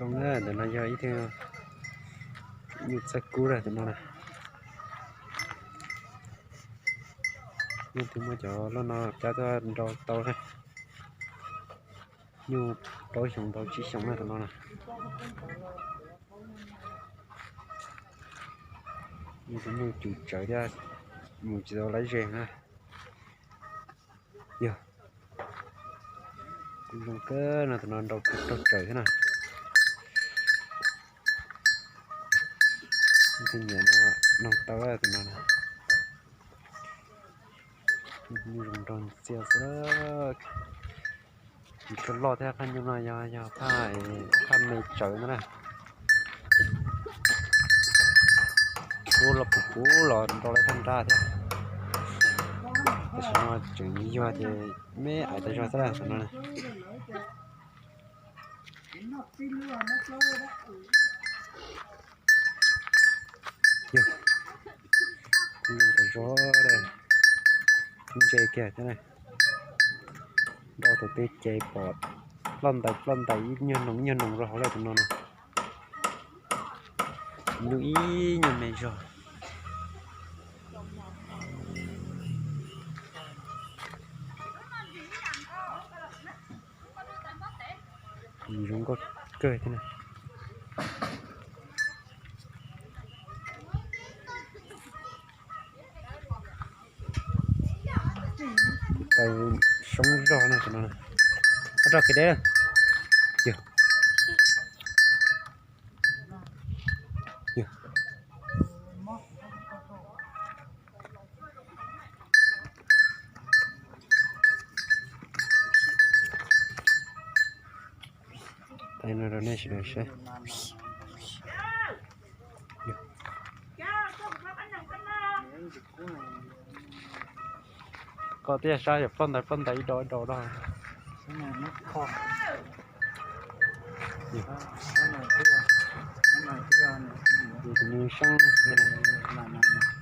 Ntawm no yog ib tug nyuj txawj kub na tus no na. Leej twg muaj cov loj no cab tuaj nrau tau na. Nyuj plaub xyoos ntau tsib xyoos na tus no na. Nyuj cus tsawv thiab, mus tsis tau laiv ze na. Yog, zoo kawg no tus no nrau raug tsawv thiab na. Tus nyiam no noog tau tus no. Nyuj zoo nraug ntxiag xwb. Nyuj loj thiab, phaj nyuj no yog, yog phaj, phaj me tsawv ntag na. Kub los puv puv los nrau lawv phaj nrab thiab. Tam sim no tseem yuag ces me aiv tas zog xwb tus no. Yog, kub zoo tas zog, kub ntse kiag thiab na. Nrau thaum twg ces pom ploj ntais ploj ntais ib nyuag noog ib nyuag noog rau hauv lawm tus no na. Nyuj ib nyuag me zog. Zoo nkauj kawg thiab na. Taw soob zog na tus no. Koj rau kev deb lawm. Yog. Yog. Taw no rau nej sawv daws saib. Koj twb yog saib yog ploj ntais ploj ntais ib do ib do rau. Tus nws seeb xwb na.